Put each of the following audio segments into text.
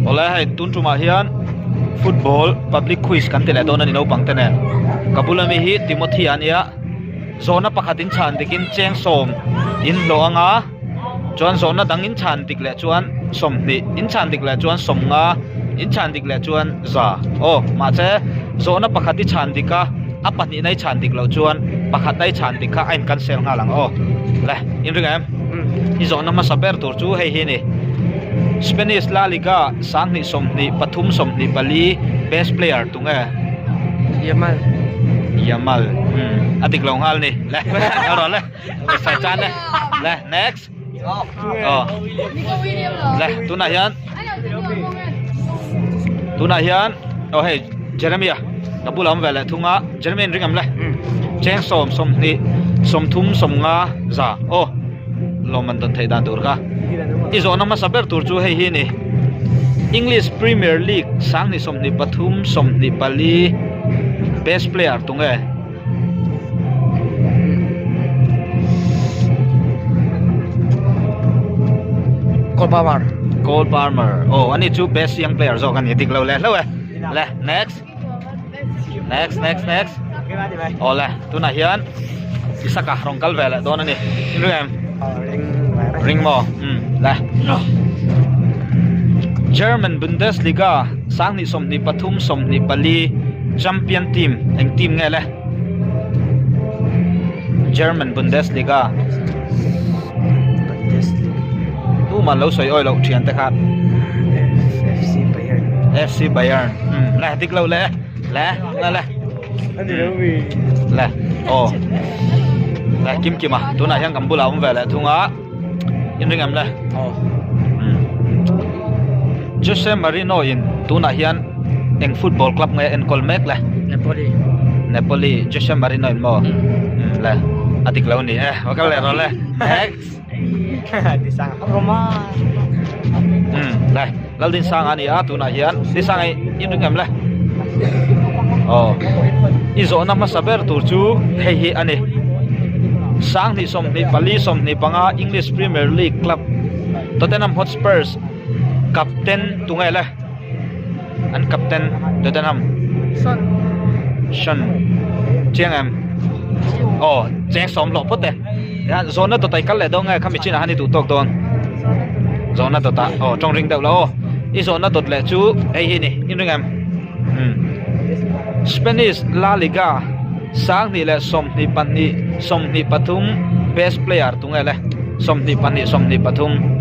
Awle hei tun tumah hian football public quiz kan ti leh dawn a ni naupang te nen ka bula mi hi Timothy a nia zawhna pakhat in chhan dik in cheng sawm in hlawh anga chuan zawhna dang in chhan dik leh chuan sawmhnih in chhan dik leh chuan sawmnga in chhan dik leh chuan za aw mahse zawhna pakhat i chhan dik a a pahnihna i chhan dik loh chuan pakhatna i chhan dik kha a in cancel nghal ang aw le in ring em i zawhna hmasa ber tur chu hei hi a ni Spanish La Liga sanghnih sawmhnih pathum sawmhnih pali best player tunge Yamal Yamal umm a dik lo nghal ni le rawh le sai chan le le next aw le tunah hian tunah hian aw hei Jeremia ka bulah awm ve leh thung a Jeremia in ring em le cheng sawm sawmhnih sawmthum sawmnga za aw lawmman dawn theih dan tur kha i zawhna hmasa ber tur chu hei hi a ni English Premier League sanghnih sawmhnih pathum sawmhnih pali best player tunge. Cole Palmer Cole Palmer oh ani chu best young player zawk ani dik lo leh hlauh e le next next next next aw le tunah hian Isaka rawn kal ve leh dawn ani in ring em ring maw um le German Bundesliga sanghnih 23 24 champion team eng team nge le German Bundesliga tu man lo sawi awi loh thian te kha FC Bayern FC Bayern um le dik lo le le le le le aw le kim kima tunah hian kan bulah awm ve leh thung a in ring em le aw Jose Mourinho in tunah hian eng football club nge enkawl mek le Napoli Napoli Jose Mourinho in maw le a dik lo ni e va kal leh rawh le next Roma le Laldinsanga a ni a tunah hian Dinsanga in ring em le aw i zawhna hmasa ber tur chu hei hi a ni sanghnih sawmhnih pali sawmhnih panga English Premier League club Tottenham Hotspurs captain tunge le an captain Tottenham Son Son chiang em aw cheng sawm hlawh phawt e zawhna dawt ah i kal leh dawn nge khami chinah han i duh tawk dawn zawhna dawt ah aw tawng ring deuh lo aw i zawhna dawt leh chu hei hi ni in ring em umm Spanish La Liga sanghnih leh 22 23 best player tunge le 22 23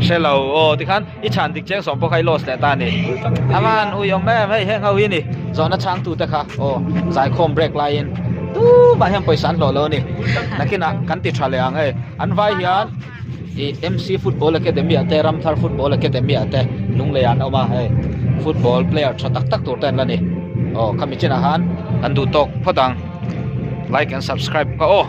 hrelo aw tikhan I chhan dik cheng sawm pawh kha i loss leh ta a ni. Aman ui awm em hei heng ho hi ni zawhna chhang tu te kha aw zaikhawm break laiin tumah hian pawisa an hlawh lo a ni. Nakinah kan ti tha leh ang hei an vai hian ih MC Football Academy ah te Ramthar Football Academy ah te Lunglei ah an awm a hei football player tha tak tak tur te an la ni. Aw khami chinah khan kan duh tawk phawt ang like and subscribe kha aw.